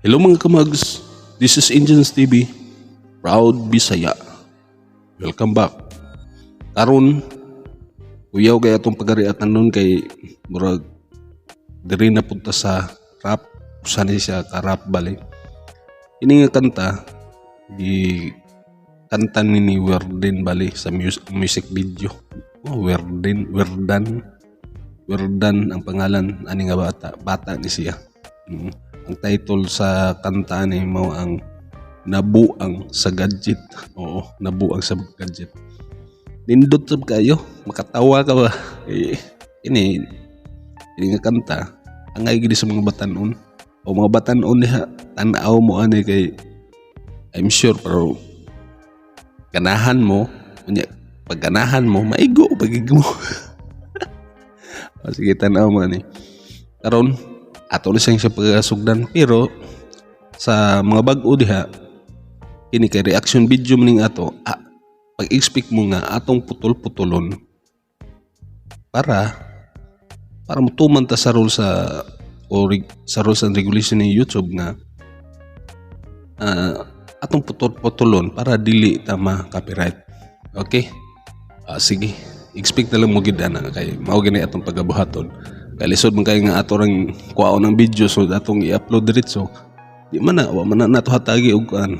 Hello mga kamags, this is Indians TV, Proud Bisaya. Welcome back. Karon, kuyaw kay atong pagariatan nun kay murag diri na punta sa rap, usa ni siya ka rap bali. Ini nga kanta gi kanta ni Werden bali sa music video. Oh, Werden, Werdan, Werdan ang pangalan ani nga bata, bata ni siya. Ang title sa kanta ni mao ang Nabuang sa Gadget. Oo, Nabuang sa Gadget. Nindot sab kayo, makatawa ka ba? Eh, ini ini nga kanta angay gid sa mga batanon. O mga batanon diha, tan-aw mo ani kay I'm sure pero ganahan mo, unya pag ganahan mo, maigo pagig mo. O, sige, tan-aw mo ani. Karon ato na siyang siya pagasugdan, pero sa mga bag-o diha kini kay reaction video maning ato, pag-expect mo nga atong putol-putulon para para mutuman ta sa rules sa o sa rules and regulation ni YouTube nga atong putol-putulon para dili ta ma-copyright. Okay? Sige. Expect na lang mo gid ana kay mao gani atong pagabuhaton. Kay lisod man kay nga ato rang kuhaon ng video so atong i-upload diretso. Di man na wa man na nato hatagi og kuan.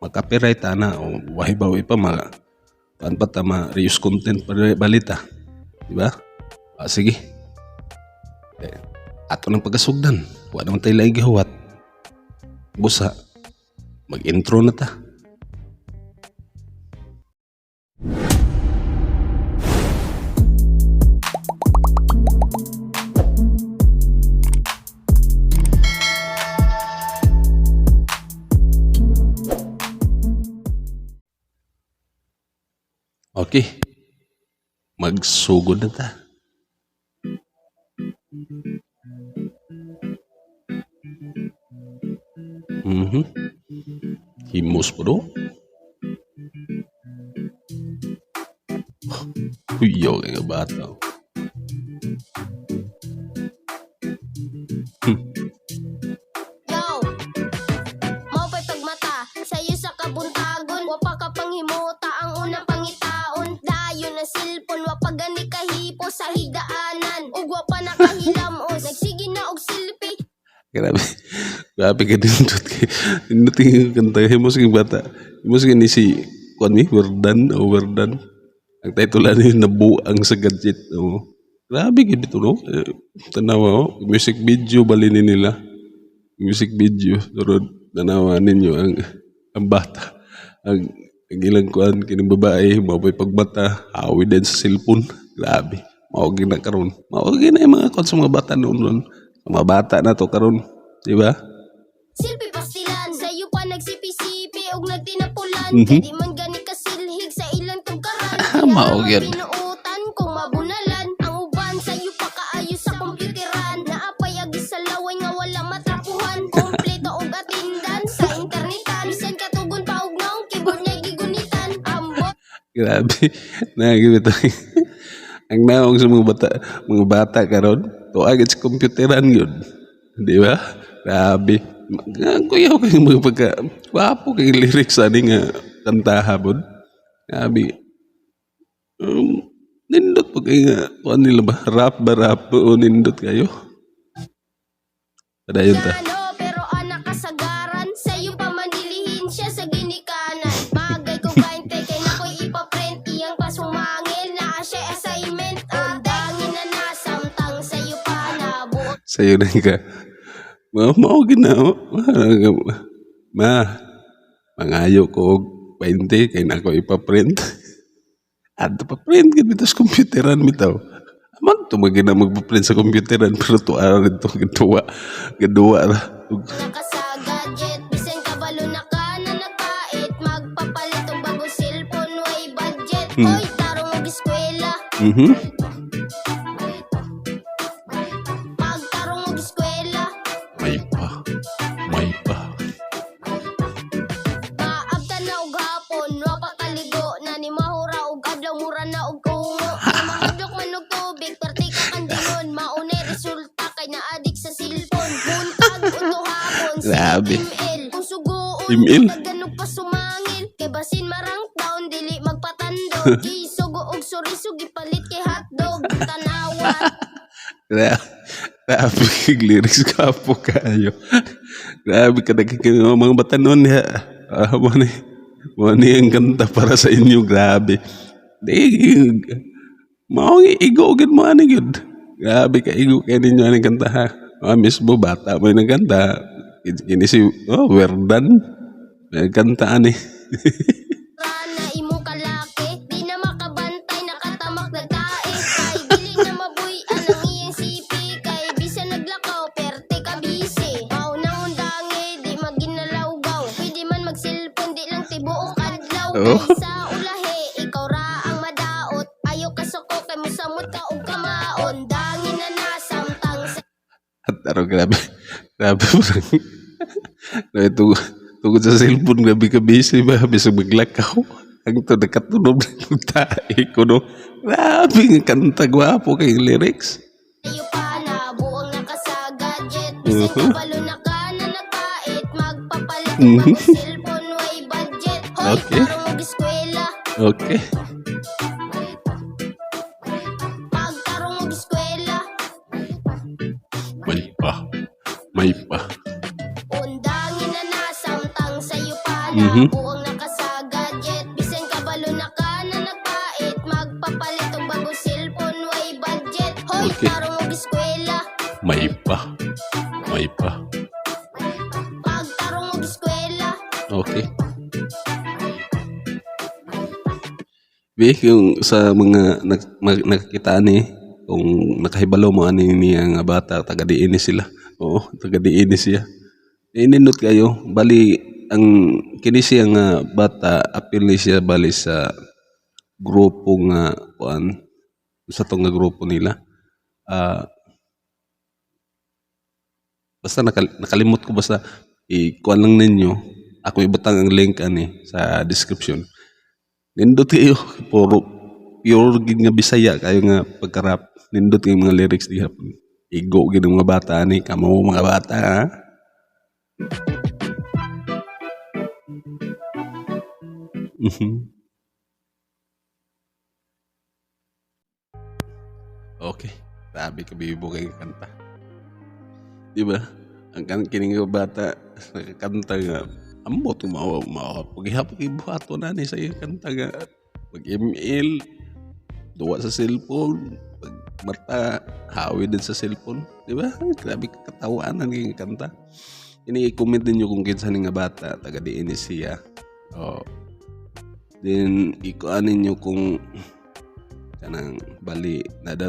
Ma-copyright ana o wahibaw pa ma kuan pa ta ma reuse content pa balita. Di ba? Sige. Eh, ato nang pagasugdan. Wa naman tayo laing gihuwat. Busa, mag-intro na ta. Okay. Magsugod na ta. Himos po do. Huyaw kay nga bata. Yo! Mao pa'y pagmata, sayo sa kabuntagon. Wa pa ka panghimuta, ang unang pangitaon. Dayon ang cellphone, wa pa gani kahipo sa higdaanan. Ug wa pa nakahilamos, nagsige na og selfie. Grabe. Grabe ka nindot kay. Nindot yung kanta. Himos kay bata. Himos kay ni si kuan mi Werdan o Werdan. Ang title ani Nabuang sa Gadget. Oh. Grabe gid ito no. Eh, tanawa oh. Music video bali ni nila. Music video. Pero tanawa ninyo ang bata. Ang ilang kuan kining babae mao pa'y pagbata, hawi din sa cellphone. Grabe. Mao gyud na karon. Mao gyud na yung mga kuan sa mga bata noon noon. Mga bata na to karon, di ba? Selfie pastilan, sayo pa nagsipi-sipi ug nagtinapulan. Kay di man gani kasilhig sa ilang tugkaran. Mao gyud. Tinuutan kung mabunalan. Ang uban sayo pa kaayo sa kompyuteran. Naapay agi sa laway nga wala matrapuhan. Kompleto og attendance sa internetan. Bisan katugon pa og naong keyboard nga gigunitan. Ambot Grabe. Na gitu. Ang naong sa mga bata karon, tuwa gid sa kompyuteran yun. Di ba? Grabe. Ang kuyaw kay mga pagka gwapo kay lyrics ani nga kantaha bod. Grabe. Nindot po kay nga kuan nila ba rap ba rap o nindot kayo. Padayon ta. Ano, pero anak kasagaran, sayo pa manilihin siya sa ginikanan. Bagay ko 20 kay nakoy ipaprint, iyang pasumangil na siya assignment. Undangin na nasamtang sayo pa nabuo. Sa'yo na ka. Ma, mao gina. Ma, mangayo ko og 20 kay na ako ipaprint. Adto pa print gid bitaw sa computeran bitaw. Aman to magina magpa-print sa computeran pero tuwa rin to giduwa. Giduwa ra. Naka sa gadget, bisan kabalo na ka na nagpait, magpapalit og bagong cellphone, way budget. Oy, tarong og eskwela. Magtarong og eskwela. May pa. May pa. Maabtan na og hapon, wa pa kaligo na ni mahura og adlaw mura na og ungo. Kay mahadlok man og tubig, perti ka kandingon, maunay resulta kay naadik sa cellphone. Buntag udto hapon. Grabe. Grabe. ML. Kung suguon, ML? Daghan pa sumangil. Kay basin marang down, dili magpatandog. Gisugo og soriso, gipalit kay hotdog. Tanawa. Grabe kag lyrics, kapo kayo. Grabe ka nagkikita mga batanon niya. Ah, mo ni ang kanta para sa inyo, grabe. Di, mao igo gid mo ani gyud. Grabe ka igo kay ninyo ani kanta ha. Ah, mismo bata mo yung kanta. Kini si, oh, Werdan. May kanta ani. Rana imo kalaki, di na makabantay, nakatamak nagtae. Kay dili na mabuy-an ang iyang sipi, kay bisan naglakaw perte ka busy. Mao nang undangi di maginalawgaw, pwede man mag-cellphone di lang tibuok adlaw. Oh. Kay sa ulahi ikaw ra ang madaot, ayo ka suko kay mosamot ka og kamaon. Dangin na na samtang sa At araw, grabe. Grabe parang. Grabe, tungod sa cellphone, grabe ka busy ba? Bisag maglakaw. Ang to, nakatunog na yung tae ko, no? Grabe nga kanta, gwapo kay lyrics. Ayo pa na buong naka sa gadget. Bisan kabalo na ka na nagpait, magpapalit og bagong cellphone way budget. Hoy, tarong og eskwela. Pagtarong og eskwela. May pa. May pa. Undangin na na samtang sayo pa na buong naka sa gadget. Bisan kabalo na ka na nagpait, magpapalit og bagong cellphone way budget. Hoy, tarong og eskwela. May pa. May pa. Pagtarong og eskwela. Okay. Bi, yung sa mga nakakita ni, kung nakahibalo mo ani niya nga bata, taga diin ni sila. Oo, taga diin ni siya. Ininot kayo, bali ang kini siya nga bata, apil ni siya bali sa grupo nga kuan sa tong nga grupo nila. Ah, basta nakalimot ko, basta i-kuan lang ninyo. Ako ibutang ang link ani sa description. Nindot kayo, puro pure gid nga Bisaya kayo nga pagka-rap. Nindot kay mga lyrics diha. Igo gid ang mga bata ani, kamo mga bata ha. Okay. Grabe ka bibo kay kanta. Di ba? Ang kan kining nga bata nakakanta nga ambot mao mao paghihapon ibuhato na ni sa iyang kanta nga mag ML, duwa sa cellphone, pag mata hawi din sa cellphone, di ba? Grabe katawanan kay kanta ini. I-comment ninyo kung kinsa ni nga bata, taga diin ni siya. Oh, then ikuan ninyo kung kanang bali nada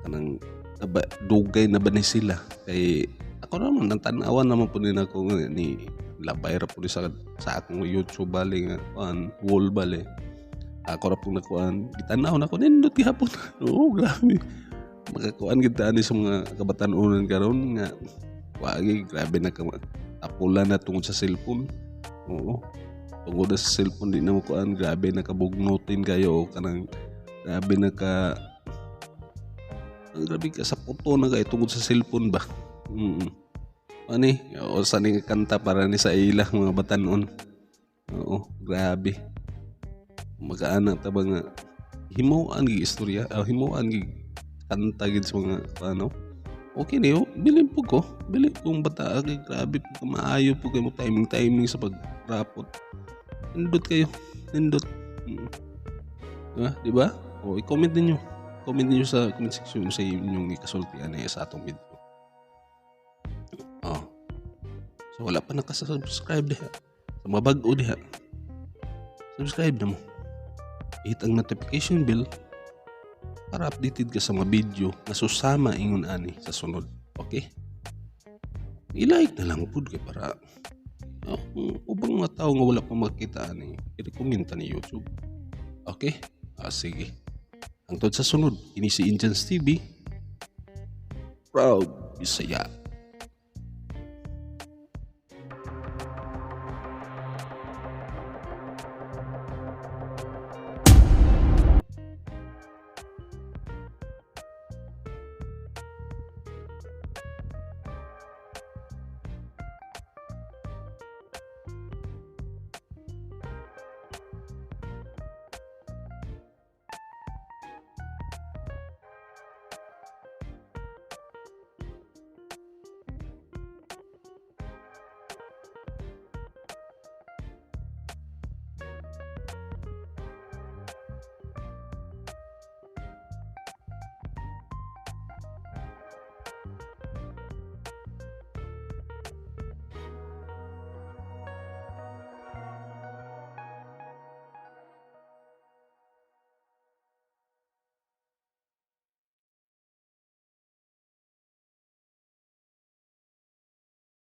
kanang naba, dugay na ba ni sila, kay ako naman nang naman po din ako nga ni labay ra po ni sa akong YouTube bali nga kuan wall bali ako ra pong nakuan, gitanaw na ko, nindot gihapon. Oo, grabe makakuan gid ani sa mga kabatan-onan karon nga wagi, grabe na ka tapulan na tungod sa cellphone. Oo, tungod na sa cellphone di na mo kuan, grabe na kabugnutin kayo o kanang grabe na ka ang grabe ka sa puto na kay tungod sa cellphone ba. Ani o sa ning kanta para ni sa ila mga batanon. Oo, grabe makaana ta ba nga himuan gi istorya, himuan gi kanta gid sa mga ano. Okay niyo, bilib po ko, bilib kong bata kay grabe po ka maayo po kay mo timing timing sa pagrapot. Nindot kayo, nindot. Diba, di ba? O i-comment ninyo, comment ninyo sa comment section sa inyong ikasulti ani sa atong video. Oh, so wala pa nakasubscribe diha, sa mga bag-o diha, subscribe na mo, hit ang notification bell para updated ka sa mga video na susama ingon ani sa sunod. Okay, i-like na lang pud kay para ubang mga tao nga wala pa makita ani i-recommend ta ni YouTube. Okay, ah, sige, hangtod sa sunod, ini si Indians TV, proud Bisaya.